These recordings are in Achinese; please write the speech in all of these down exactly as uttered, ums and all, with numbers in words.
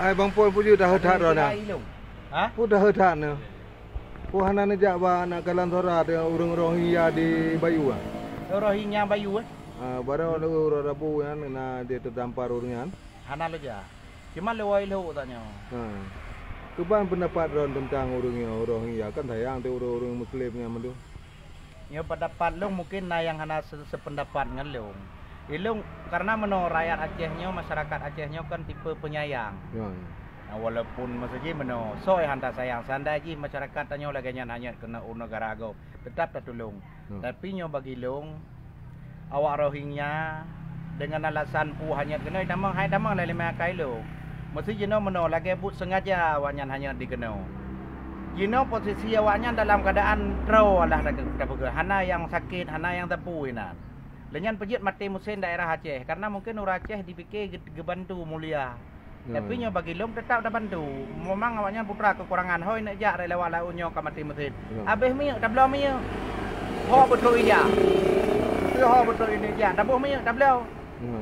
Hai Bang Pon, peue jeuet daheuet that droeneuh? Ha? Peue daheuet that nyoe? Peue hana neujak bak aneuk kalon sora teuh ureuëng Rohingya di Bayu, ah? Rohingya Bayu, eh? Ah, barô lé uroe Rabu nyan na jiteudampar ureuëng nyan. Hana lé jak. Cuma lé woe lhok tanyoe. Ha. Keuban peundapat droen teuntang ureuëng nyoe, Rohingya? Kan sayang teuh ureuëng-ureuëng Muslim nyan mandum. Nyoe peundapat lôn mungken na nyang hana se-, sepeundapat ngon lôn. Ilôn, karena meunoe rakyat Aceh nyoe, masyarakat Aceh nyoe kan tipe penyayang. Ya, ya. Nah, walaupun masa jih meunoe, soe hana sayang, seandai jih masyarakat tanyoe lagée nyan hanyut keunoe u neugara gob, teutap tatulông. Hmm. Tapi nyoe bagi lôn, awak Rohingya deungon alasan peue hanyut keunoe tamong, hai tamong lé limai akai lôn. Meusi jinoe meunoe lagée buet sengaja awaknyan hanyut dikeunoe. Jinoe posisi awaknyan dalam keuadaan troe, alah tapeugah, hana nyang sakét, hana nyang teupue inan. Lé nyan peujeuet maté meusén daerah Aceh, karena mungken ureuëng Aceh dipike ge-, geubantu mulia. Ya, tapi ya, nyoe bagi lôn teutap tabantu. Memang awaknyan putra keukurangan, hôi neuk jak rot lewat laôt nyoe ka maté meusén. Ya. Abéh minyeuk, tabloe minyeuk. Ho beutôi ija. Teuho beutôi neuk jak, taboh minyeuk, tabloe. Ya.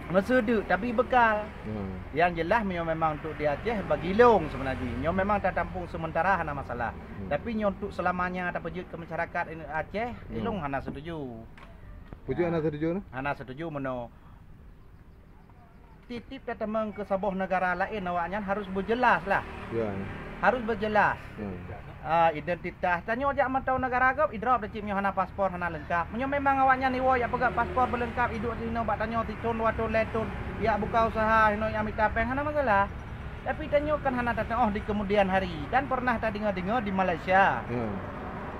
Meuseudeuk, tapi beukal. Ya. Yang jelas, nyoe memang untuk di Aceh bagi lôn seubeuna jih. Nyoe memang tatampung sementara hana masalah. Hmm. Tapi nyoe untuk selamanya tapeujeuet keu masyarakat Aceh, hmm, ilôn hana setuju. Peue jeuet hana setuju nyoe? Hana setuju meunoe. Tiep-tiep tatamong keu saboh neugara laén awaknyan harus beujeulaih lah. Ya. Harus beujeulaih. Ya. Ah, identitas. Tanyoe jak mantong neugara gob, idrob dah cit meunyoe hana paspor, hana leungkap. Meunyoe memang awaknyan iwoe jak peugah paspor beuleungkap, iduek sinoe bak tanyoe sithon, dua thon, lhée thon, jak buka usaha, inoe jak mita péng, hana masalah. Tapi tanyoe kan hana tateuoh di kemudian hari dan pernah tadeungoe-deungoe di Malaysia. Ya.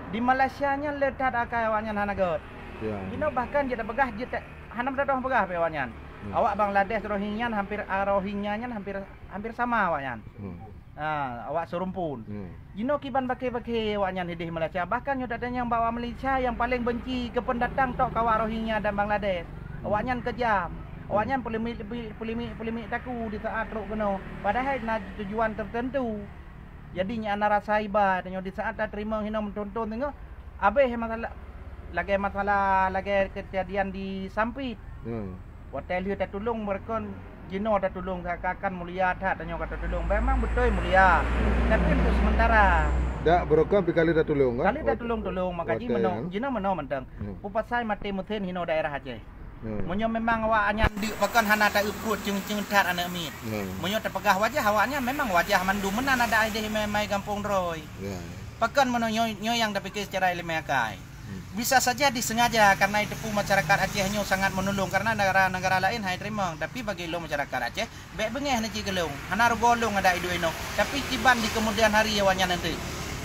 Di Malaysia nyan le that akai awaknyan hana göt. Ya. Jinoe bahkan jeuet tapeugah jeuet ta-, hana meudodoh peugah pih awaknyan. Hmm. Awak Bangladesh Rohingya nyan hampir, ah, Rohingya nyan hampir, hampir sama awaknyan. Hmm. Ah, awak seurumpun. Hmm. Jinoe kiban bakée-bakée awaknyan idéh Malaysia. Bahkan nyoe tatanyong bak awak Malaysia nyang paleng benci keu peundatang tok keu awak Rohingya dan Bangladesh. Hmm. Awaknyan keujam. Hmm. Awaknyan peulimik-, peulimik-peulimik taku di saat trok keunoe. Padahai na tujuan teuteuntu. Jadi nyan na rasa iba tanyoe di saat tateurimong hinoe meuthon-thon singoh, abéh masalah, lagée masalah lagée keujadian di Sampit. Hmm. Watée lheueh tatulông, beureukon jinoe tatulông, seakan-akan mulia that tanyoe ka tatulông. Memang beutôi mulia, tapi untuk sementara. Dak, beureukon pih ka lheueh tatulông, kan? Ka lheueh tatulông-tulông, maka jih watée meunoe, nyan, jinoe meunoe mantong. Hmm. Peue pasai maté meusén hinoe daerah Aceh. Hmm. Meunyoe memang awaknyan deuk pakon hana ta-eu pruet ceung-ceung that aneuk miet. Hmm. Meunyoe tapeugah wajah awaknyan memang wajah mandum meunan adak idéh mai, mai gampông droe. Ya, ya. Pakon meunyoe nyoe, nyoe nyang tapike secara ileumé akai. Hmm. Bisa saja disengaja karena iteupeue masyarakat Aceh nyoe sangat meunulông karena negara-negara laén hai teurimong, tapi bagi lôn masyarakat Aceh Bék beungéh na cit keu lôn, hana rugoe lôn adak iduek inoe, tapi kiban di keumudian hari awaknyan nanti.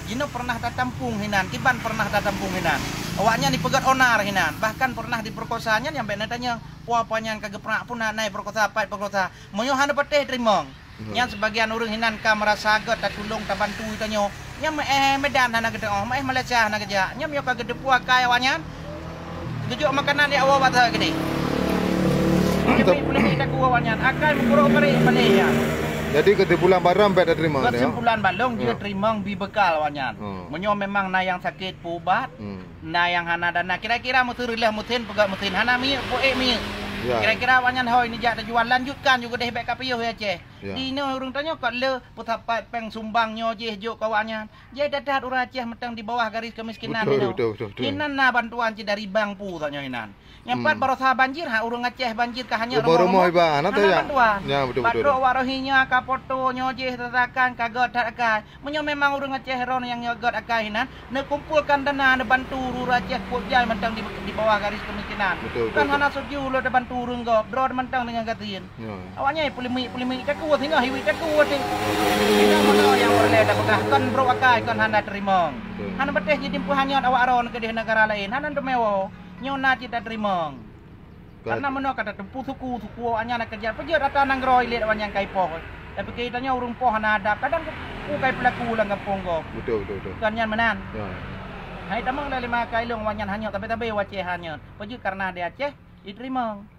Jinoe peureunah tatampung hinan, kiban peureunah tatampung hinan. Awaknyan jipeugét onar hinan, bahkan peureunah jipeukosa, nyan nyang bék na tanyong, peue-peue nyang ka geupeurak pun na, na jipeukosa, pat jipeukosa. Meunyoe hana patéh teurimong, nyan seubagian ureuëng hinan ka meurasa gét tatulông, tabantu tanyoe. Nyan meu-éh Medan hana geuteuoh, meu-éh Malaysia hana geujak. Nyan meunyoe ka geuteupeue akai awaknyan, geujok makanan di awak basa keudeh. Tapi peuleueh taku awaknyan, akai meukurok bareh balée nyan. Jadi keusimpulan barang bék tateurimong, ya? Keusimpulan balong jeuet teurimong bi beukal awaknyan. Hmm. Meunyoe memang na nyang sakét peuubat, hmm, na nyang hana dana, kira-kira meuseu reulah meusen peugah meusen, hana minyeuk peuék minyeuk. Ya. Kira-kira awaknyan hôi neujak teujuan, lanjutkan ju keudeh bék ka piôh ya Aceh. Ya. Di inoe ureuëng tanyoe ka le peusapat péng sumbang nyoe jih jok keu awaknyan. Jai that-that ureuëng Aceh mantong di bawah garis kemiskinan. Betul, betul, betul, betul. Hinan na bantuan cit dari bank pu tanyoe hinan. Nyang pat barosa banjir, ha, ureuëng Aceh banjir ka hanyut rumoh-rumoh iba, hana bantuan. Ya, betul, betul. Pat trok awak Rohingya ka poto nyoe jih tatakan ka gét that akai. Meunyoe memang ureuëng Aceh ron nyang gét akai hinan, neukumpolkan dana neubantu ureuëng Aceh kuat jai mantong di, di bawah garis kemiskinan. Betul, betul, betul. Kan hana setuju lôn tabantu ureuëng gob, droe mantong deungon gasien. Ya. Awaknyan peulimik-peulimik takue singoh, hiwit takue teuh. Singoh meunoe nyang peureulée tapeugah kon brok akai, kon hana teurimong. Betul. Hana patéh jitimpôh hanyot awak ron keudeh negara laén, hana teumé woe. Nyoe na cit tateurimong. Betul. Karena meunoe ka tateupeue suku, suku awaknyan na keujat. Peujeuet ata nanggroe ilét awaknyan ka ipoh. Tapi keu tanyoe ureuëng poh hana adab, kadang ku kai peulaku lam gampông gob. Betul, betul, betul. Kon nyan meunan. Ya. Hai tamong lé limai akai lôn awaknyan hanyot, tapi-tapi wacée hanyot. Peujeuet karena di Aceh iteurimong.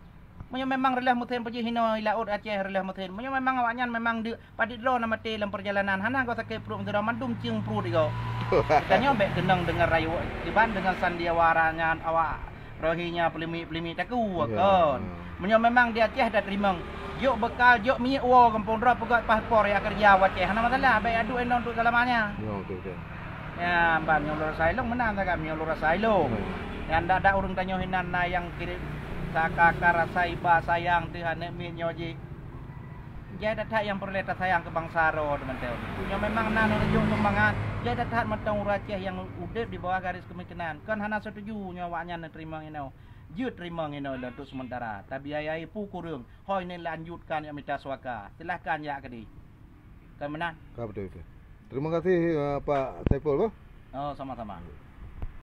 Meunyoe memang reulah meusen peujeuet hinoe i laôt Aceh reulah meusen. Meunyoe memang awaknyan memang deuk padit droe na maté lam peurjalanan, hana goe sakét pruet meudroe mandum cieng pruet igoe. Tanyoe bék keunong deungon rayeuk kiban deungon sandiwara nyan awak Rohingya peulimi-peulimi taku, ya, kon. Ya. Meunyoe memang di Aceh dah teurimong, jok bekal, jok minyeuk woe gampông droe, peugöt paspor, ya, keureuja u Aceh, hana masalah, bèk adu inong untuk selamanya. Ya, betul, betul. Ya, ban nyoe lôn rasa ilong meunan sagai, nyoe lôn rasa ilong. Hmm. Nyang dak-dak ureueng tanyoe hinan na nyang kirém saka-ka rasa iba sayang teuh aneuk miet nyoe jih. Jai that-that nyang peureulèe tasayang keu bansa droe teumantong. Nyoe memang na neureujoh sumbangan, jai that-that mantong ureueng Aceh nyang udép di bawah garis keumiskinan. Kon hana setuju nyoe awaknyan neuteurimong inoe. Jeuet teurimong inoe lôn untuk sementara. Tabiaya peue kureueng, hôi neulanjutkan nyang mita suaka. Silahkan jak keudeh. Kon meunan. Ka beutôi, beutôi. Terima kasih, eh, Pak Saiful, boh. Oh, sama-sama.